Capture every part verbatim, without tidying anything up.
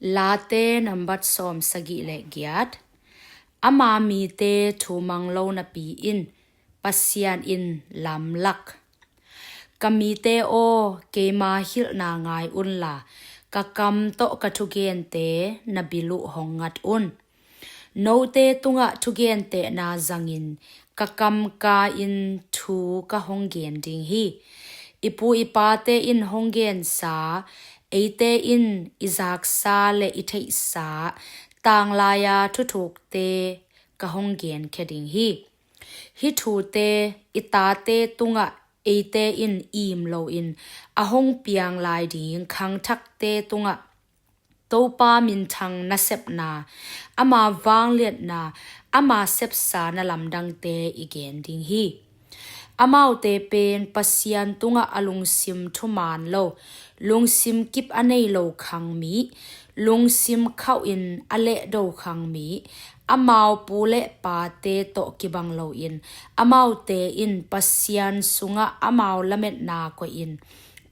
Late nambat sawm sagih le giat. Ama mite thumang lo napi in Pasian in lamlak. Ka mite aw, keima hilhna ngai unla, ka kam tawh ka thugente na bil uh hong ngat un. Note tungah thugentehna zangin ka kamka in thu ka hong gen ding hi. I pu i pate in hong gensa, eite in i zaksa le i theihsa tanglai-a thuthukte ka hong genkhia ding hi. Hih thute i tate tungah eite in im loin a hong piang lai ding khangthakte tungah Topa minthang nasepna, ama vangliatna, ama sepsa na lamdangte i gen ding hi. Amaute pen Pasian tungah a lungsim thuman lo, lungsim kip a nei lo khang mi, lungsim khauhin a lehdo khang mi, amau pu le pate tawh kibang loin, amaute in Pasian sungah amau lametna koihin,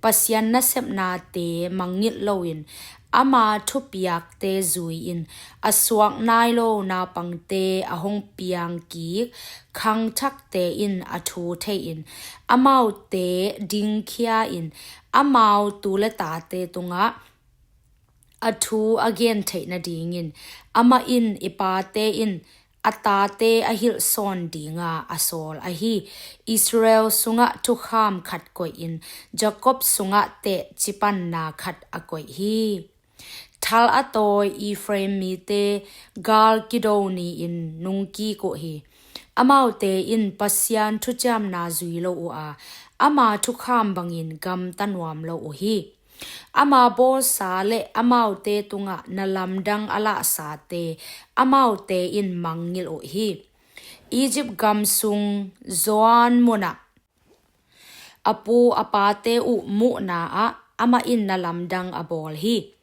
Pasian nasepnate mangngilh loin, ama thupiakte zui-in, a suak nai lo naupangte a hong piang kik khangthakte in a thu thei-in, amaute dingkhia-in, amau tu le tate tungah a thu a gen theih nadingin, amah in i pate in a tate a hilhsawn dinga a sawl ahi Israel sungah thukham khat koihin, Jakob sungah tehcipanna khat a koih hi. Thal a tawi Ephraim mite gal kido ni-in nungkik uh hi. Amaute in Pasian thuciamna zui lo uh a, ama thukham bangin gamta nuam lo uh hi. Ama bawlsa le amaute tungah na lamdang a lahsate amaute in mangngilh uh hi. Egypt gam sung Zoan munah a pu a pate uh muhna ah amah in na lamdang a bawl hi.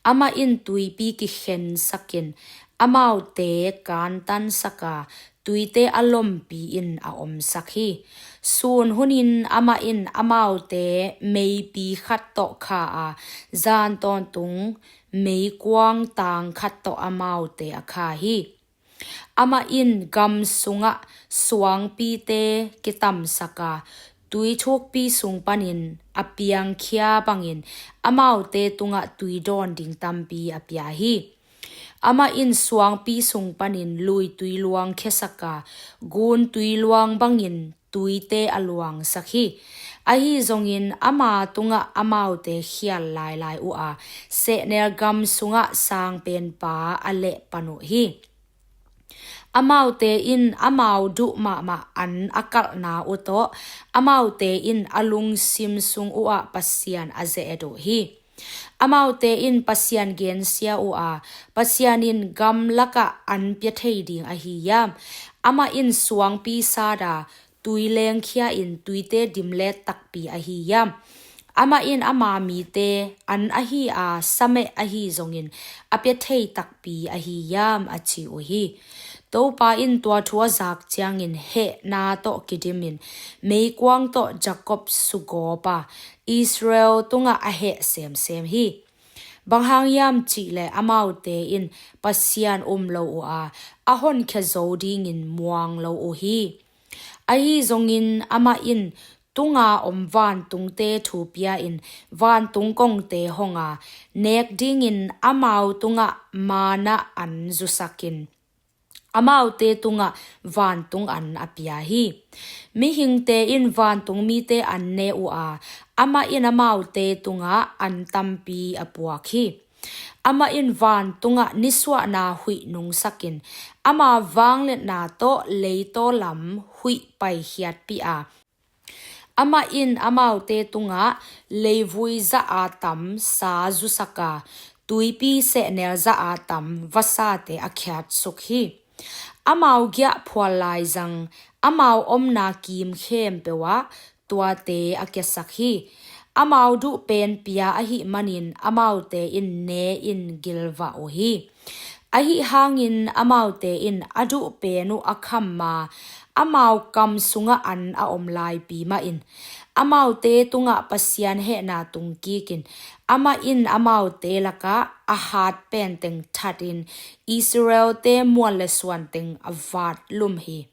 Amah in tuipi kikhensakin amaute kantansaka, tuite a lompi-in a omsak hi. Sun hunin amah in amaute meipi khat tawh kha a, zan tawntung meikuang tang khat tawh amaute a kha hi. Amah in gam sungah suangpite kitamsaka, tuithukpi sung panin a piangkhia bangin amaute tungah tui dawn ding tampi a pia hi. Amah in suangpi sung panin luitui luang khiasaka, guntui luang bangin tuite a luangsak hi. Ahi zongin ama tungah amaute khial lailai uh a, sehnel gam sungah sangpenpa a lehpan uh hi. Amaute in amau duh mahmah an a kalhna uh tawh, amaute in a lungsim sung uhah Pasian a ze-et uh hi. Amaute in Pasian gensia uh a, Pasian in gamlakah an pia thei ding ahi hiam? Amah in suangpi sat a, tui lengkhia-in tuite dimlet takpi ahi hiam? Amah in ama mite an ahi a, sameh ahi zongin a pia thei takpi ahi hiam? A ci uh hi. Topa in tua thu a zak ciangin hehna tawh kidimin, meikuang tawh Jakob sugawp a, Israel tungah a heh semsem hi. Bang hang hiam cihleh amaute in Pasian um lo uh a, a honkhia zo dingin muang lo uh hi. Ahi zongin amah in tunga om vantungte thu pia-in vantung kongte hong a, nek dingin amau tungah manna an zusakin, amaute tungah vantung an a pia hi. Mihingte in vantung mite an ne uh a, amah in amaute tungah an tampi a puak hi. Amah in vantungah nisuahna huih nungsakin, ama vangliatna tawh leitaw lam huih paikhiatpih a, amah in amaute tungah leivui zah a tam sa zusaka, tuipi sehnel zah a tam vasate a khiatsuk hi. Amau giah phual laizang, amau omna kim khempeuh ah tuate a kiasak hi. Amau duh pen pia ahih manin amaute in ne-in gilvah uh hi. Ahi hangin amaute in a duh pen uh a kham a, amau kam sungah an a om laipi mahin, Amaute tungah Pasian hehna tungkikin, amah in amaute lakah a hat penteng thatin, Israelte mual le suanteng a vatlum hi.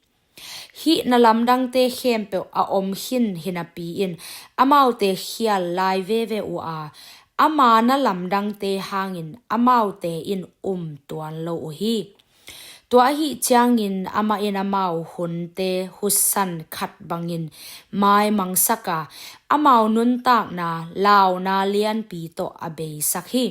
Hih na lamdangte khempeuh a om khin hinapi-in, amaute khial lai veve uh a, ama na lamdangte hangin amaute in um tuan lo uh hi. Tua ahih ciangin amah in amau hunte husan khat bangin maimangsak a, amau nuntakna launa lianpi tawh a beisak hi.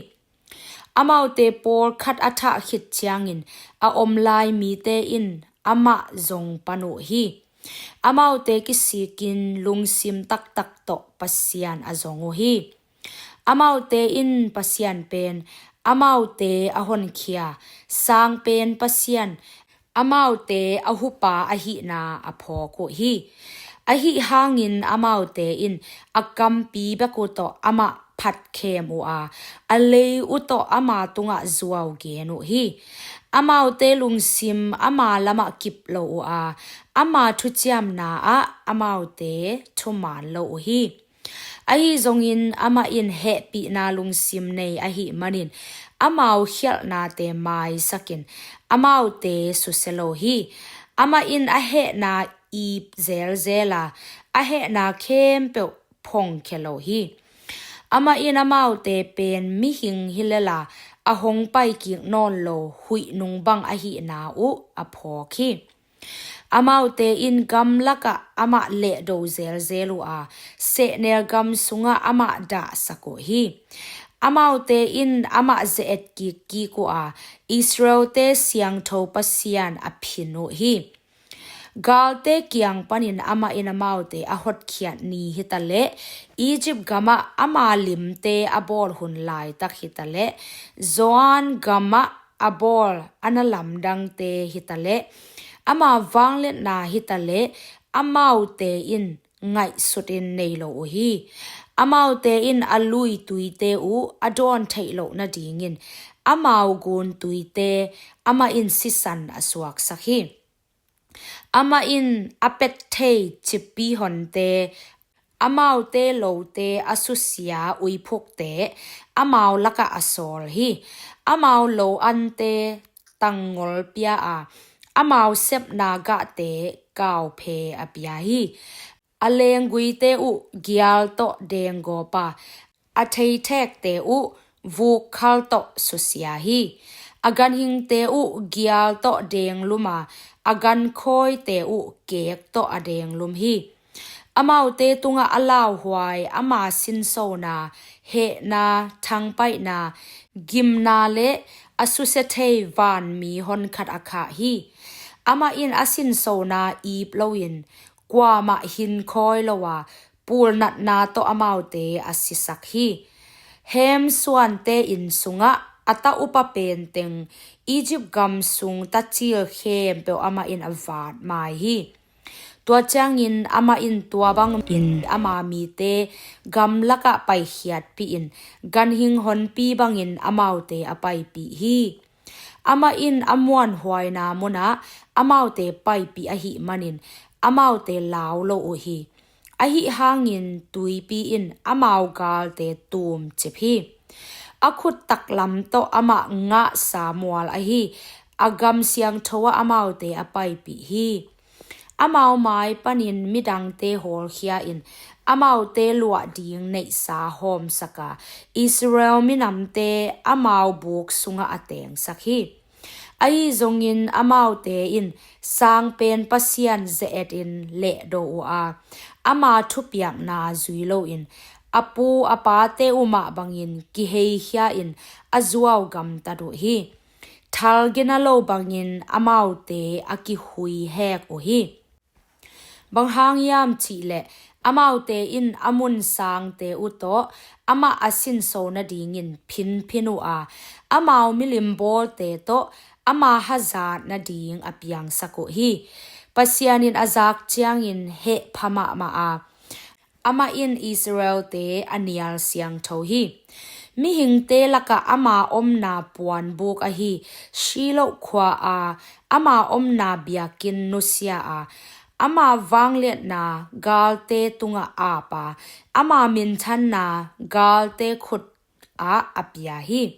Amaute pawlkhat a thah khit ciangin a om lai mite in amah zong pan uh hi. Amaute kisikin lungsim taktak tawh Pasian a zong uh hi. Amaute in Pasian pen amaute a honkhia, sang pen Pasian amaute a hupa ahihna a phawk uh hi. Ahi hangin amaute in a kampi bek uh tawh amah phatkhem uh a, a lei uh tawh ama tungah zuau gen uh hi. Amaute lungsim ama lamah kip lo uh a, ama thuciamna ah amaute thuman lo uh hi. Ahi zongin amah in hehpihna lungsim nei ahih manin, amau khialhnate maisakin amaute susia lo hi. Amah in a hehna ip zelzel a, a hehna khempeuh phongkhia lo hi. Amah in amaute pen mihing hi lela, a hong paikik nawn lo huihnung bang ahihna uh a phawk hi. Amaute in gamlakah amah lehdo zelzel uh a, sehnel gam sungah amah dahsak uh hi. Amaute in amah ze-et kikkik uh a, Israelte siangtho Pasian a phin uh hi. Galte kiang panin amah in amaute a hotkhiat ni hitaleh, Egypt gamah ama limte a bawl hun laitak hitaleh, Zoan gamah a bawl a na lamdangte hitaleh, ama vangliatna hitaleh, amaute in ngaihsutin nei lo uh hi. Amaute in a lui tuite uh a dawn theih loh nadingin, amau gun tuite amah in sisan a suaksak hi. Amah in a pet thei cippi honte, amaute lote a susia uiphukte amau lakah a sawl hi. Amau lo ante tangngol pia a, amau sepna gahte kauphe a pia hi. A lengguite uh gial tawh denggawp a, a theithekte uh vukkhal tawh susia hi. A ganhingte uh gial tawh denglum a, a gankhawite uh keek tawh a denglum hi. Amaute tungah a lauhuai ama sinsona, hehna, thangpaihna, gimna le a susia thei vanmi honkhat a khah hi. Amah in a sinsona ip loin, kuamah hinkhawi lo a, pulnatna tawh amaute a sisak hi. Hem suante inn sungah a ta upa penteng, Egypt gam sung tacil khempeuh amah in a vat mai hi. Tua ciangin amah in tua bangin ama mite gamlakah paikhiatpih in, ganhing honpi bangin amaute a paipih hi. Amah in a muanhuaina munah amaute paipih ahih manin, amaute lau lo uh hi. Ahi hangin tuipi in amau galte tumcip hi. A khut taklam tawh amah ngahsa mual ahi a gam siangtho ah amaute a paipih hi. Amau mai panin midangte hawlkhia in, amaute luah ding neihsa hawmsak a, Israel minamte amau buk sungah a tengsak hi. Ahi zongin amaute in sangpen Pasian ze-etin lehdo uh a, ama thupiakna zui loin, a pu a pate uh mah bangin kiheikhia in a zuau gamtat uh hi. Thal gina lo bangin amaute a kihui hek uh hi. Bang hang hiam cihleh, amaute in a mun sangte uh tawh amah a sinso nadingin phinphin uh a, amau milim bawlte tawh ama hazat nading a piangsak uh hi. Pasian in a zak ciangin hehpha mahmah a, amah in Israelte a nial siangtho hi. Mihingte lakah ama omna puanbuk ahi Shiloh khua-a ama omna biakinn nusia a, Ama vangliatna galte tungah aap a, ama minthanna galte khut ah a pia hi.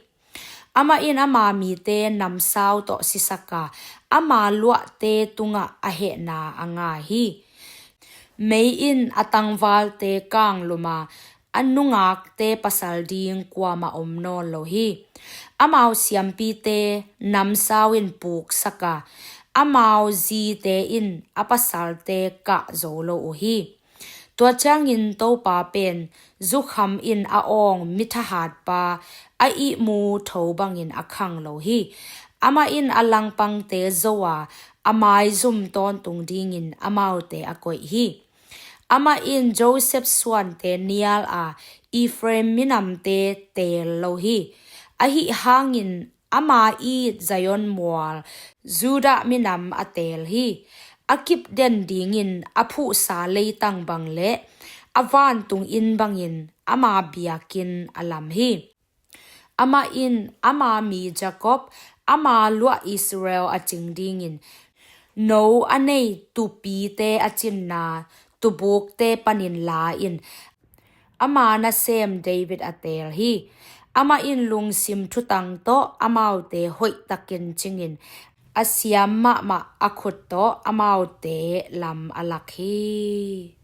Amah in ama mite namsau tawh sisak a, ama luahte tungah a hehna a ngai hi. Mei in a tangvalte kanglum a, a nungakte pasal ding kuamah om nawn lo hi. Amau siampite namsau in puksak a, amau zite in a pasalte kah zo lo uh hi. Tua ciangin Topa pen zukham in a awng mithahatpa a ihmu tho bangin a khang lo hi. Amah in a langpangte zo a, a maizum tawntung dingin amaute a koih hi. Amah in Joseph suante nial a, Ephraim minamte teel lo hi. Ahi hangin ama it Zion mual Judah minam a teel hi. A kip den dingin a phuhsa leitang bang le a vantung inn bangin ama biakinn a lam hi. Amah in ama mi Jacob, ama luah Israel a cing dingin no a nei tupite a cinna tubukte panin la in ama nasem David a teel hi. Amah in lungsim thutang tawh amaute hoihtakin cingin a siam mahmah a khut tawh amaute lam a lak hi.